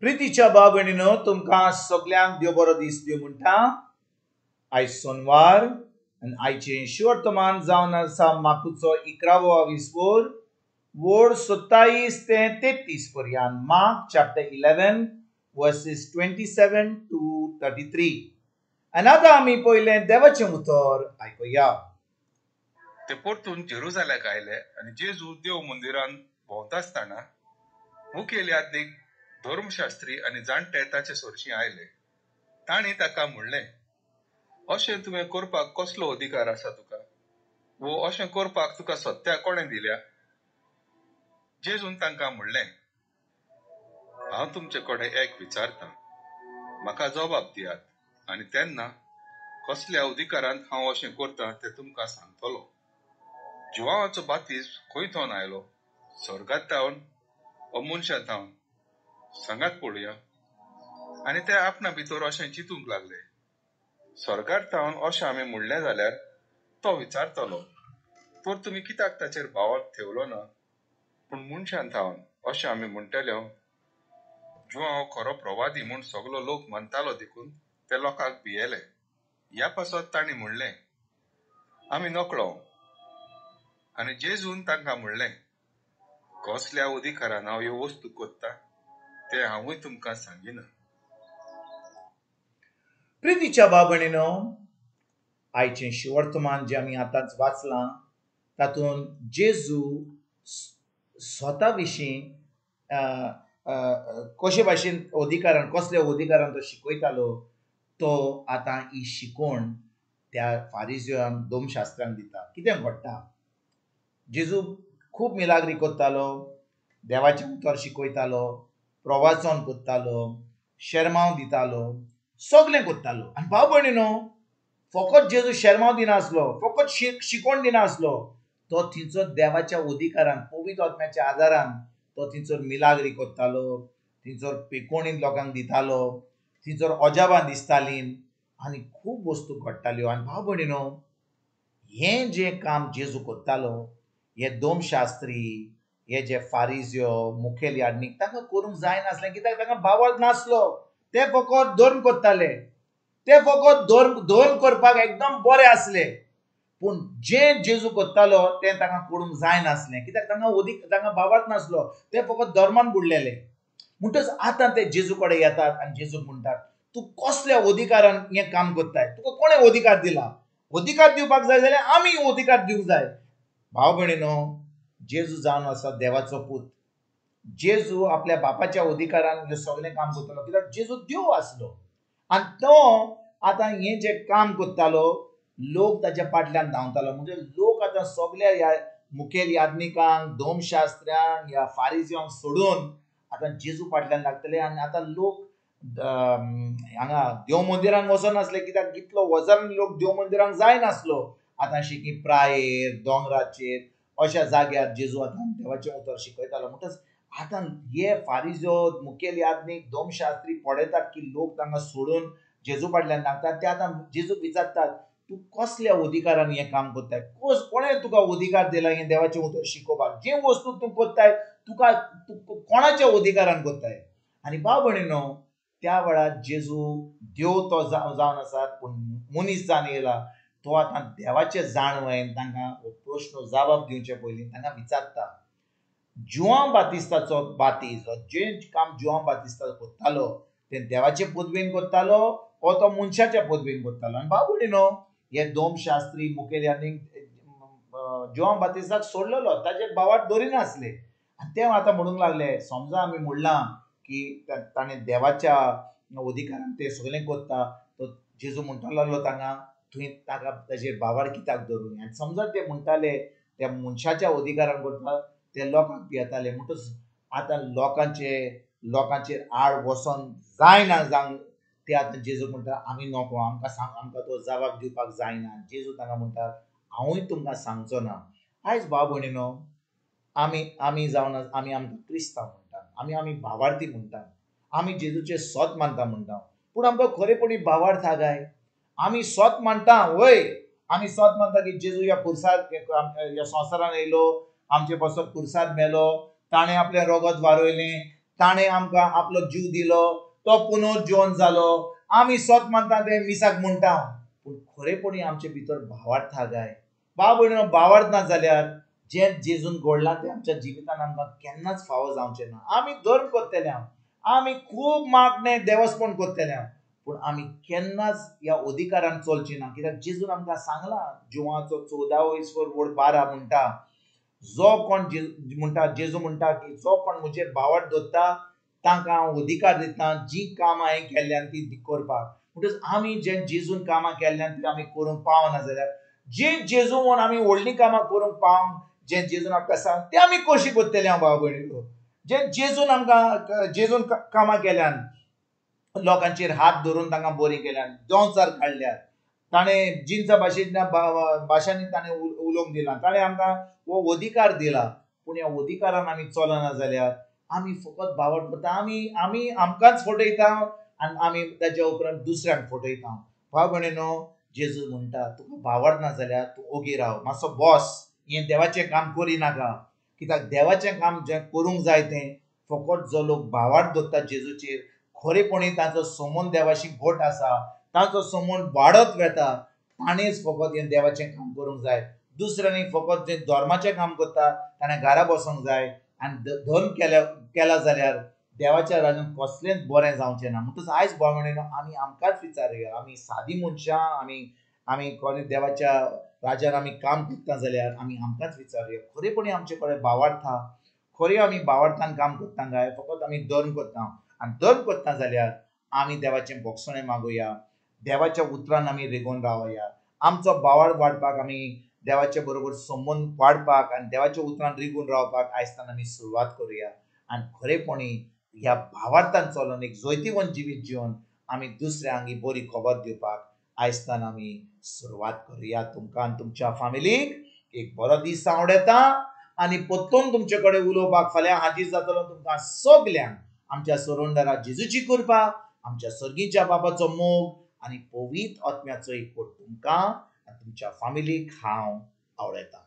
प्रितीच्या भाव भयणीनो, तुमकां सगल्यांक देव बरो दीस दिवं म्हणटा. आयज सोनवार आनी आयचें शिवर्तमान जावन आसा मार्कुचो 11वो विस्वोर वोड 27 ते 33 पर्यंत. Mark chapter 11 verses 27 to 33. आनी आतां आमी पयलें देवाचें उतर आयकुया. ते परतून जेरुजाल्याक आयले आनी जेजू देव मंदिरान भोंवता आसतना मुखेल यादनीक, धर्मशास्त्री आनी जाणटे ताचे सरशीं आयले. तांणी ताका म्हणलें, अशें तुवें करपाक कसलो अधिकार आसा तुका, वो अशें करपाक तुका सत्या कोणें दिल्या? जेजून तांकां म्हणलें, हांव तुमचे कडेन एक विचारतां, म्हाका जबाब दियात आनी तेन्ना कसल्या अधिकारांत हांव अशें करतां तें तुमकां सांगतलो. जुवांवाचो बातीस खंय थावन आयलो, स्वर्गांत थावन वा मनशां थावन? सांगात पळोवया. आनी ते आपणा भितर अशें चिंतूंक लागले, स्वर्गार थावन अशें आमी म्हणलें जाल्यार तो विचारतलो, तर तुमी कित्याक ताचेर भावार्थ ठेवलो ना? पूण मनशान थावन अशें आमी म्हणटले, जुवांव खरो प्रवादी म्हूण सगलो लोक मानतालो देखून ते लोकांक भियेले. ह्या पासत तांणी म्हणलें, आमी नकळो. आनी जेजून तांकां म्हणलें, कसल्या अधिकारान हांव ह्यो वस्तू करता ते हांवूय तुमकां सांगिना. प्रितीच्या भाव भयणीनो, आयचें शिवर्तमान जें आमी आतांच वाचलां तातूंत जेजू स्वता विशीं कशे भाशेन अधिकारान, कसल्या अधिकारान तो शिकयतालो, तो आतां ही शिकोवण त्या फारिजियांक, दोमशास्त्रांक दिता. कितें घडटा, जेजू खूब मिलाग्री करतालो, देवाचें उतर शिकयतालो, प्रवाचन करतालो, शेरमांव दितालो, सगलें करतालो. आनी भाव भयणीनो, फकत जेजू शेरमांव दिनासलो, फकत शिकोवण दिनासलो, तो थंयचो देवाच्या अधिकारान, पवित्र आत्म्याच्या आदारान तो थंयसर मिलाग्री करतालो, थंयसर पेकोणी लोकांक दितालो, थंयसर अजाबां दिसतालीं आनी खूब वस्तू घडटाल्यो. आनी भाव भयणीनो, हें जें काम जेजू करतालो, हे दोमशास्त्री, हे जे फारिजियो, मुखेल यादनीक, तांकां करूंक जायनासलें. कित्याक तांकां भावार्थ नासलो. ते फकत धर्म करताले, ते फकत धर्म करपाक एकदम बरे आसले. पूण जें जेजू करतालो तें तांकां करूंक जायनासलें, कित्याक तांकां अधिक, तांकां भावार्थ नासलो, ते फकत धर्मान बुडलेले. म्हणटच आतां ते जेजू कडेन येतात आनी जेजूक म्हणटात, तूं कसल्या अधिकारान हें काम करताय, तुका कोणें अधिकार दिला? अधिकार दिवपाक जाय जाल्यार आमी अधिकार दिवंक जाय. भाव भयणीनो, जेजू जावन आसा देवाचो पूत. जेजू आपल्या बापाच्या अधिकारान हें सगलें काम करतालो, कित्याक जेजू देव आसलो. आनी तो आतां हें जें काम करतालो, लोक ताच्या फाटल्यान धांवतालो. म्हणजे लोक आतां सगल्या ह्या मुखेल यादनिकांक, दोमशास्त्र्यांक, ह्या फारिजियांक सोडून आतां जेजू फाटल्यान लागतले. आनी आतां लोक हांगा देव मंदिरांक वचनासले, कित्याक इतलो वजन लोक देव मंदिरांक जायनासलो. आतां शिकी प्रायेर, दोंगराचेर, अशा जाग्यार जेजू आतां देवाचें उतर शिकयतालो. म्हणटच आतां हे फारिजो, मुखेल यादनीक, दोमशास्त्री पळयतात की लोक तांकां सोडून जेजू फाटल्यान लागतात. ते आतां जेजूक विचारतात, तूं कसल्या अधिकारान हें काम करताय, कोणें तुका अधिकार दिला हें देवाचें उतर शिकोवपाक? जें वस्तू तूं करताय तुका कोणाच्या अधिकारान करताय? आनी भाव भयणीनो, त्या वेळार जेजू देव तो जावन आसा, पूण मनीस जावन येयला. तो आतां देवाचे जाणवयन तांकां प्रश्न जबाब दिवचे पयलीं तांकां विचारता, जुआंव बातिस्ताचो बातीज, जें काम जुआंव बातिस्ता करतालो तें देवाचे पदवेन करतालो वो तो मनशाच्या पदवेन करतालो? आनी भाव भयणीनो, हे दोमशास्त्री, मुखेल यादनीक जुआंव बातिस्ताक सोडलेलो, ताचे भावार्थ दवरिनासले. आनी ते आतां म्हणूंक लागले, समजा आमी म्हणलां की ताणें देवाच्या अधिकारान तें सगलें करता, तो जेजू म्हणटा लागलो तांकां, तुवें ताका ताचेर भावार्थ कित्याक दवरूं? आनी समजा ते म्हणटाले त्या मनशाच्या अधिकारान करता, ते लोकांक भियेताले. म्हणटच आतां लोकांचेर आड वचोन जायना जावंक ते आतां जेजू म्हणटा, आमी नको, आमकां सांग, आमकां तो जबाब दिवपाक जायना. जेजू तांकां म्हणटा, हांवूय तुमकां सांगचो ना. आयज भाव भयणीनो, आमी आमी जावन आमी आमकां क्रिस्तांव म्हणटा, आमी आमी भावार्थी म्हणटा, आमी जेजूचें सत मानता म्हणटा, पूण आमकां खरेपणी भावार्थ आहा काय? आमी सत मानता, वय आमी सत मानता की जेजू ह्या पुरसार, ह्या संवसारान येयलो, आमचे पासत पुरसार मेलो, ताणें आपलें रगत वारयलें, ताणें आमकां आपलो जीव दिलो, तो पुनर्जीवन जालो, आमी सोत मानता ते मिसाक म्हणटा, पूण खरेपणी आमचे भितर भावार्थ काय? भाव भयणीनो, भावार्थ ना जाल्यार जें जेजून घडलां तें आमच्या जिवितान आमकां केन्नाच फावो जावचें ना. आमी धर्म करतले, आमी खूब मागणें देवस्पण करतले, पूण आमी केन्नाच ह्या अधिकारान चलची ना. कित्याक जेजून आमकां सांगलां, जुवाचो 14:12 म्हणटा, जो कोण म्हणटा, जेजू म्हणटा की जो कोण म्हजेर भावार्थ दवरता तांकां हांव अधिकार दिता जी कामां हांवें केल्ल्यान ती करपाक. म्हणटच आमी जें जेजून कामां केल्ल्यान ती आमी करूंक पावना जाल्यार, जे जेजू म्हूण आमी व्हडलीं कामां करूंक पावंक जें जेजून आमकां सांग तें आमी कशी करतले हांव भाव भयणीनो? जें जेजून आमकां जेजून कामां केल्यान, लोकांचेर हात धरून तांकां बरीं केल्यान, दोंचार काडल्यात, ताणें जिनसा भाशेंतल्या भाशांनी ताणें उलोवंक दिलां, ताणें आमकां हो अधिकार दिला, पूण ह्या अधिकारान आमी चलना जाल्यार आमी फकत भावार्थ करता, आमी आमी आमकांच फटयता आनी आमी ताच्या उपरांत दुसऱ्यांक फटयता. भाव भयणीनो, जेजू म्हणटा तुका भावार्थ ना जाल्यार तूं ओगी राव, मातसो बॉस, हें देवाचें काम करिनाका. कित्याक देवाचें काम जें करूंक जाय तें फकत जो लोक भावार्थ दवरता जेजूचेर, खरेपणी तांचो संबंद देवाशी घट आसा, तांचो संबंद वाडत वेता, ताणेंच फकत हें देवाचें काम करूंक जाय. दुसऱ्यांनी फकत जें धर्माचें काम करता ताणें घरा बसूंक जाय आनी धर्म केला जाल्यार देवाच्या राजान कसलेंच बरें जावचें ना. म्हणटच आयज भाव भयणीनो, आमी आमकांच विचारुया, आमी सादी मनशां, आमी आमी कोणी देवाच्या राजान आमी काम करता जाल्यार आमी आमकांच विचारुया, खरेपणी आमचे कडेन भावार्थ, खरें आमी भावार्थान काम करता काय फकत आमी धर्म करता? आनी धर्म करता जाल्यार आमी देवाचें भोगसणें मागुया, देवाच्या उतरान आमी रिगोवन रावया, आमचो भावार्थ वाडपाक, आमी देवाचे बरोबर संबंद वाडपाक आनी देवाच्या उतरान रिगून रावपाक आयजतान आमी सुरवात करुया. आनी खरेपणी ह्या भावार्थान चलोन एक जैतिवंत जिवीत जिवन आमी दुसऱ्यांक बरी खबर दिवपाक आयजतान आमी सुरवात करुया. तुमकां आनी तुमच्या फामिलीक एक बरो दीस आवडटा आनी परतून तुमचे कडेन उलोवपाक फाल्यां हाजीर जातलो. तुमकां सगल्यांक आमच्या सोरोंडरा जेजूची कृपा, आमच्या सर्गीच्या बाबाचो मोग आनी पवित्र आत्म्याचो एकवट तुमकां आनी तुमच्या फामिलीक हांव आवडटा.